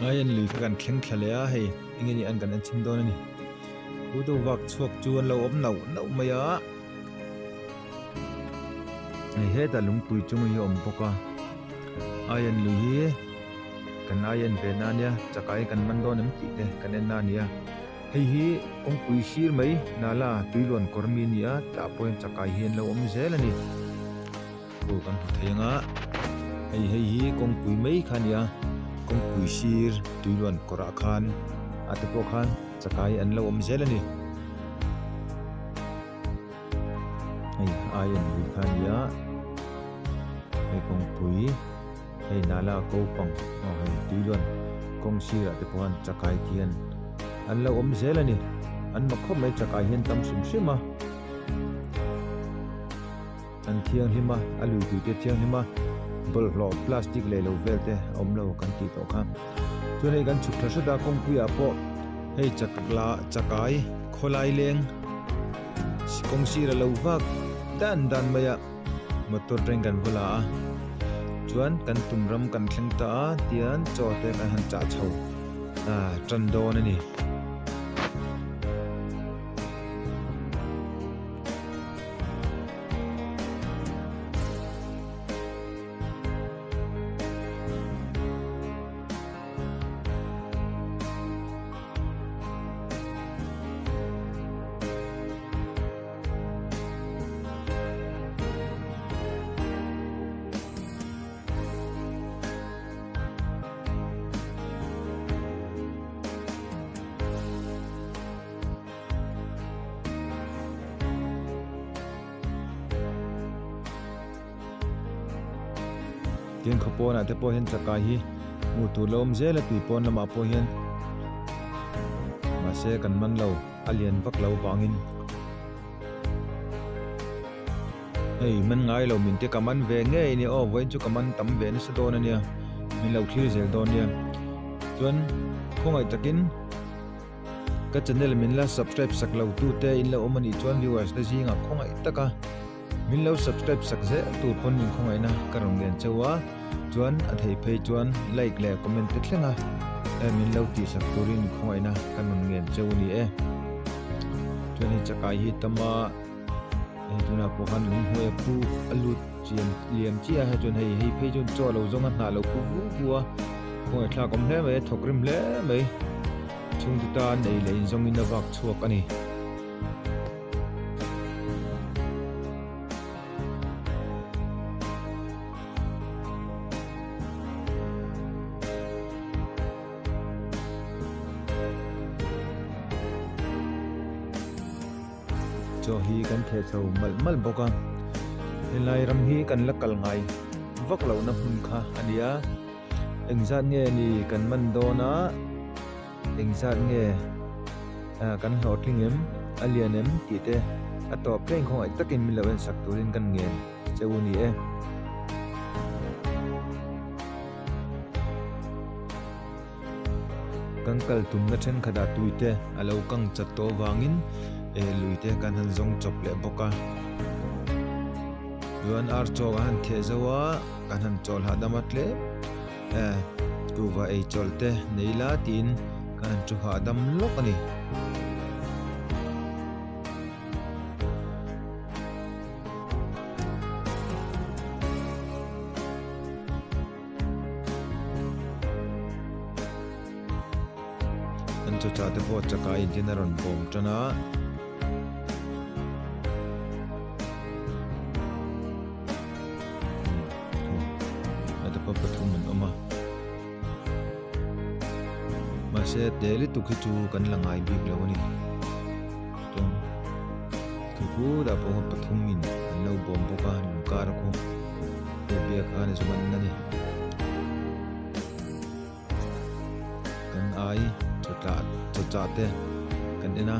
Aian lui kha kan thleng thla leh a hei eng nge ni an kan en chhin dawn a ni chu tu vak chhuak chu an lo awm nauh nauh mai a hei hetah lungpui chung hi a awm bawk a aian lui hi kan aian ve na ania chakai kan man dawn em tih te kan en na a ni a hei hi kawngpui sir mai nala tuiluan kawr mi a ni a tah pawh hian chakai hi an lo awm zel a ni. Aw kan hmu thei anga hei hei hi kawngpui mai kha a ni a kawngpui sir tui luan kawrah khan ah te pawh khan chakai an lo awm zel a ni hei ai an lui kha a ni a hei kawngpui hei nala ko pang aw hei tui luan kawng sirah te pawh khan chakai te hian an lo awm zel a ni an mak khawp mai chakai hian tam hrim hrim a. An thianghlim a, a lui tui te thianghlim a, bawlhhlawh plastic leh lo vel te a awm lo kan tih tawh kha. Chuan hei kan chhuk thla hret a kawngpuiah pawh hei chak la chakai khawlai leng kawng sir a lo vak dan dan mai a motor train kan va la a chuan kan tum ram kan thleng ta a tian chaw te kan han chah chho ah tan dawn a ni. Tin khaw pawnah te pawh hian chakai hi hmuh tur la awm zel a tui pawn lamah pawh hian mahse kan man lo a lian vak lo vangin hei man ngai lo min te ka man ve ngei a ni aw vawiin chu ka man tam ve nasa dawn a nia min lo thlir zel dawn nia chuan khawngaih takin. Ka channel min la subscribe sak lo tu te in lo awm anih chuan viewers te zingah khawngaih taka min lo subscribe sak zel tur pawn min khawngaihna ka rawn ngen cheu a chuan a theih phei chuan like leh comment te thleng a min lo tih sak turin khawngaihna ka rawn ngen cheu a ni e chuan hei chakai hi tama hei tunah pawh khan lunghnuai a pu a lut chian liam chiah a hei chuan hei hei phei chuan chaw lo zawng a hnah lo pu vu vu a khawngaih thlak awm hle mai a thawk rim hle mai. Chhungte tan ei leh inzawngin a vak chhuak a ni. Chaw hi kan theh chho malh malh bawk a, helai ram hi kan la kal ngai vak lohna hmun kha a ni a. Engzat nge ni kan man dawn a, engzat nge kan hlawhtling em, a lian em tih te a tawp thleng khawngaih takin min lo en sak turin kan ngen che u ni e. Kan kal tumna thenkhatah tuite a lo kang chat tawh avangin luite kan han zawng chawp leh bawk a. Chuan ar chaw kan han theh zo a, kan han chawl hahdam a tlem eh kuhva ei chawlh te nei la tiin kan han thu hahdam lawk a ni. An chawchah te pawh chakai in tin a rawn bawm tan a. Ate pawh pathum an awm a. Mahse te lutuk hi chu kan la ngai bik lo a ni. Chuan thu dah pawh pathum in an lo bawm bawk a lungkar khu biak khan a zum an a ni. Kan ai chawtlah chawchah te kan en a.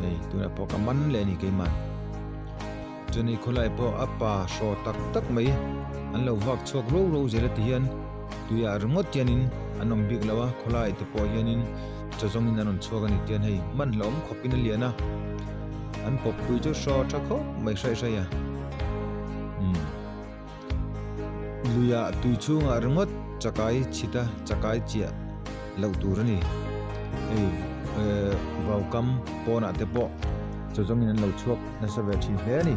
Hei tunah pawh ka man leh a ni keimah. Chuan hei khawlai pawh a pa hraw tak tak mai an lo vak chhuak ro ro zel a ti hian tuiah ringawt hianin an awm bik lo a khawlai te pawh hianin chaw zawngin an rawn chhuak a ni tian hei hman hlauhawm khawpin a lian a. An pawp pui chu hraw tha khawp mai hraih hraih a. Umm. Luiah tui chhungah ringawt chakai chhit a, chakai chiah loh tur a ni. Hei eh vaukam pawnah te pawh chaw zawngin an lo chhuak nasa ve thin hle a ni.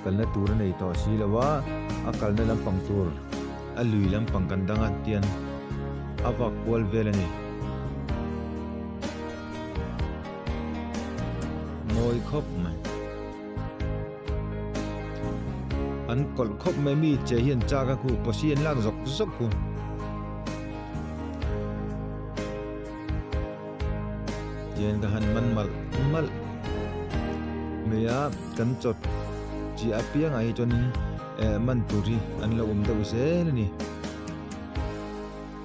Kalna tur a nei tawh si lo a, a kalna lampang tur a lui lampang kan dang a tian a vak kual vel a ni. Mawi khawp mai. An kawlh khawp mai mi che hi an chak a khu pawsi an lak zawk zawk khu. Tian ka han man malh malh mai a kan chawt chi apiangah hi chuanin eh man tur hi an lo awm deuh zel a ni.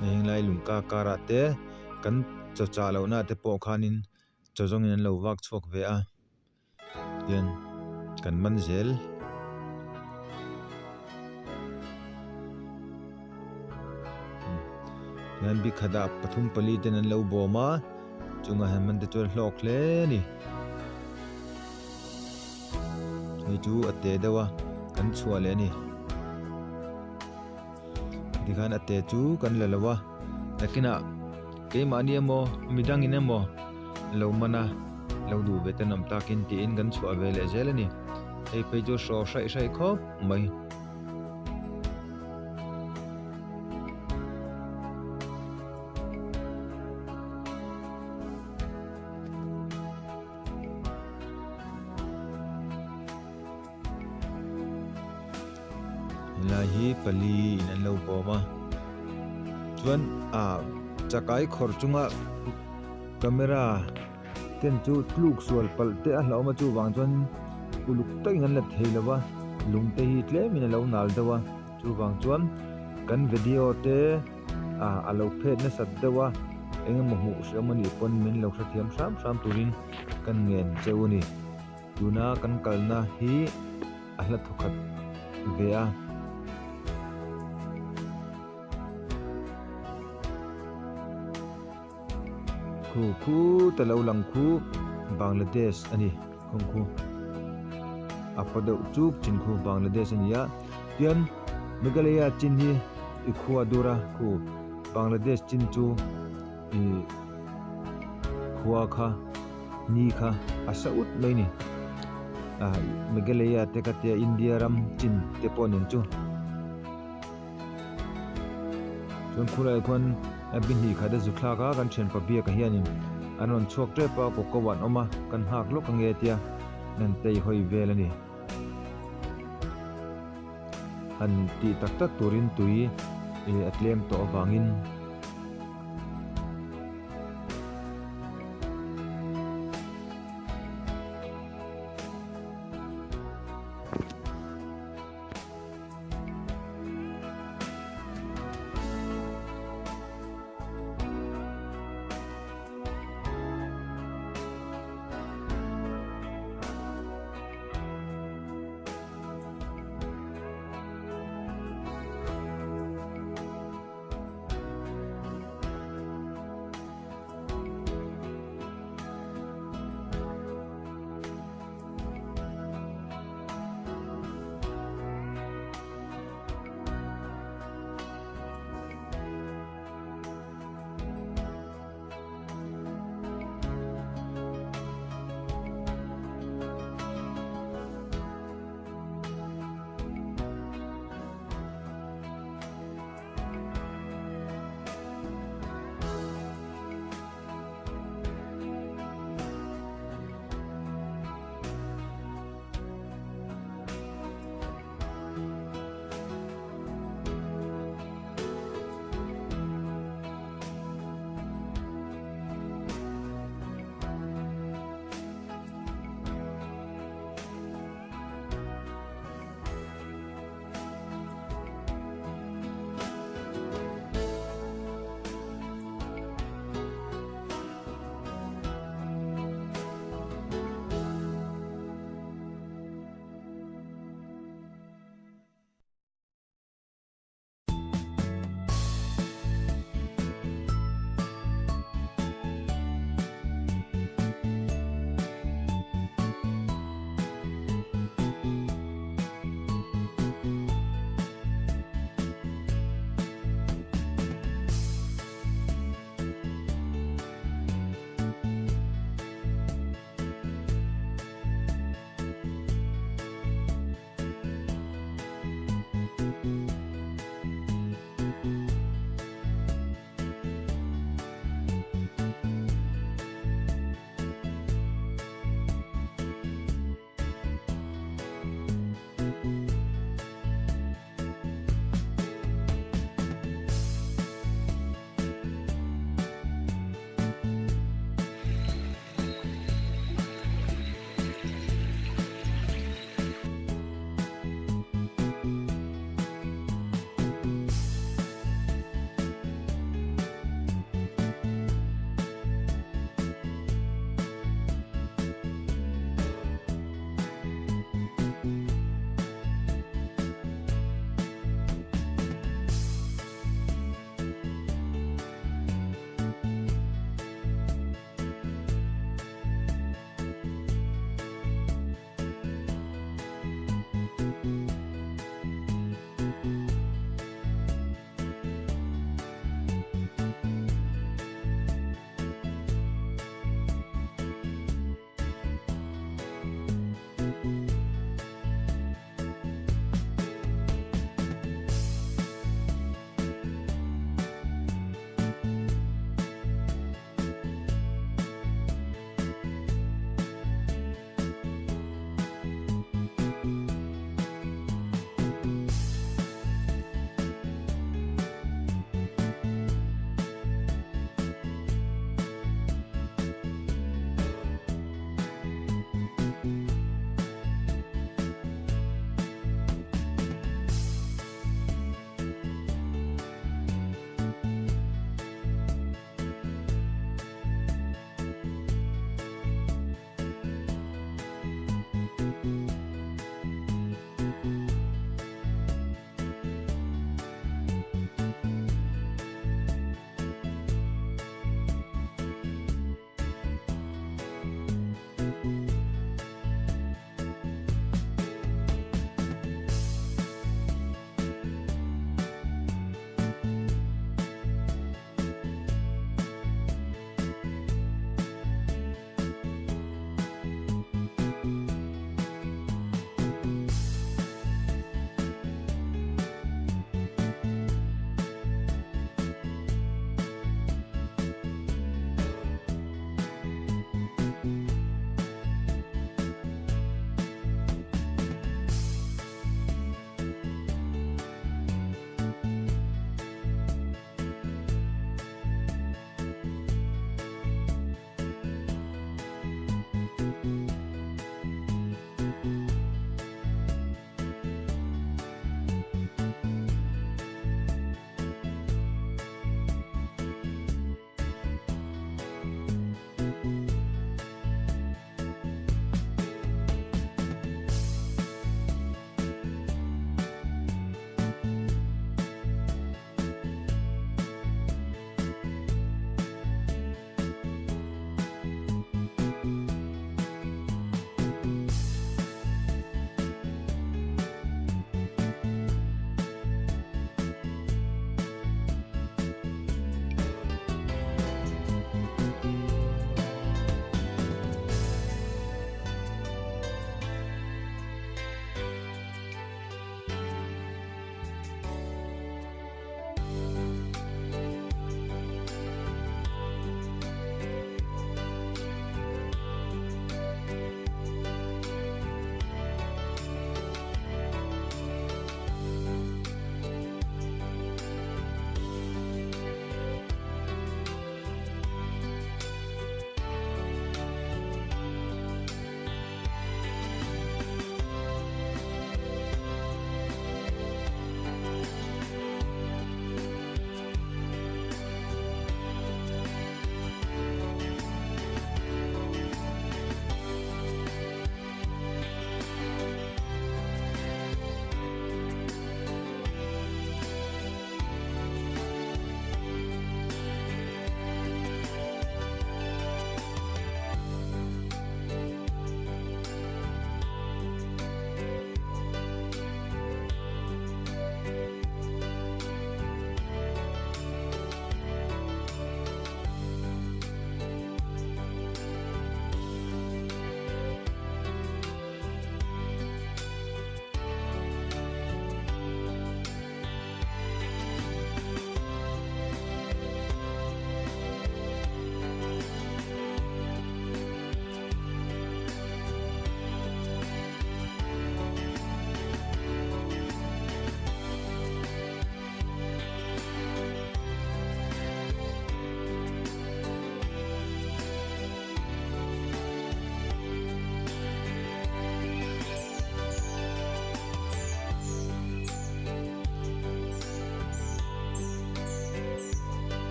Heng lai lung kar karah te kan chaw chah lohna te pawh khanin chaw zawngin an lo vak chhuak ve a tian kan man zel. Hian bik khatah pathum pali ten an lo bawm a chungah hian man te chuan hlawk hle a ni. Hei chu a te deuh a kan chhuah leh a ni. Tikhan a te chu kan la lo a nakinah keimahni emaw midangin emaw lo man a lo duh ve te an awm takin tiin kan chhuah ve leh zel a ni. Hei phei chu hraw hraih hraih khawp mai. Helai hi pali in an lo bawm a chuan ah chakai khawr chunga camera ten chu tluk sual palh te a hlauhawm a chuvang chuan uluk takin an la thei lo va lung te hi tlemin a lo nal deuh a chuvang chuan kan video te ah a lo phet nasat deuh a eng emaw hmuh hriam anih pawn min lo hrethiam hram hram turin kan ngen cheu a ni. Tuna kan kalna hi a hla thawkhat ve a. Khu khu ta lo lang khu Bangladesh a ni khung khu a paw deuh chuk chin khu Bangladesh a ni a tian Meghalaya chin hi i khua dur a khu Bangladesh chin chu ih khua kha ni kha a sa ut mai ni ah Meghalaya te kha tia India ram chin te pawh nen chu. Chuan khulaiah khuan bi hnih khat a zu thlak a kan thianpa biakah hianin an rawn chhuak tep a kaw ko an awm a kan nghak lawk ange tia an tei hawi vel a ni. Han tih tak tak turin tui ih a tlem tawh avangin.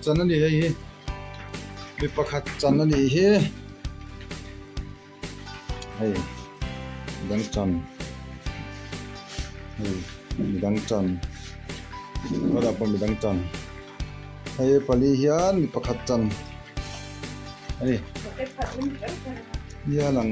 chan a ni hei hi mi pakhat chan a nih hi hei midang chan hei midang chan hetah pawh midang chan hei pali hian mi pakhat chan a ni nia lang.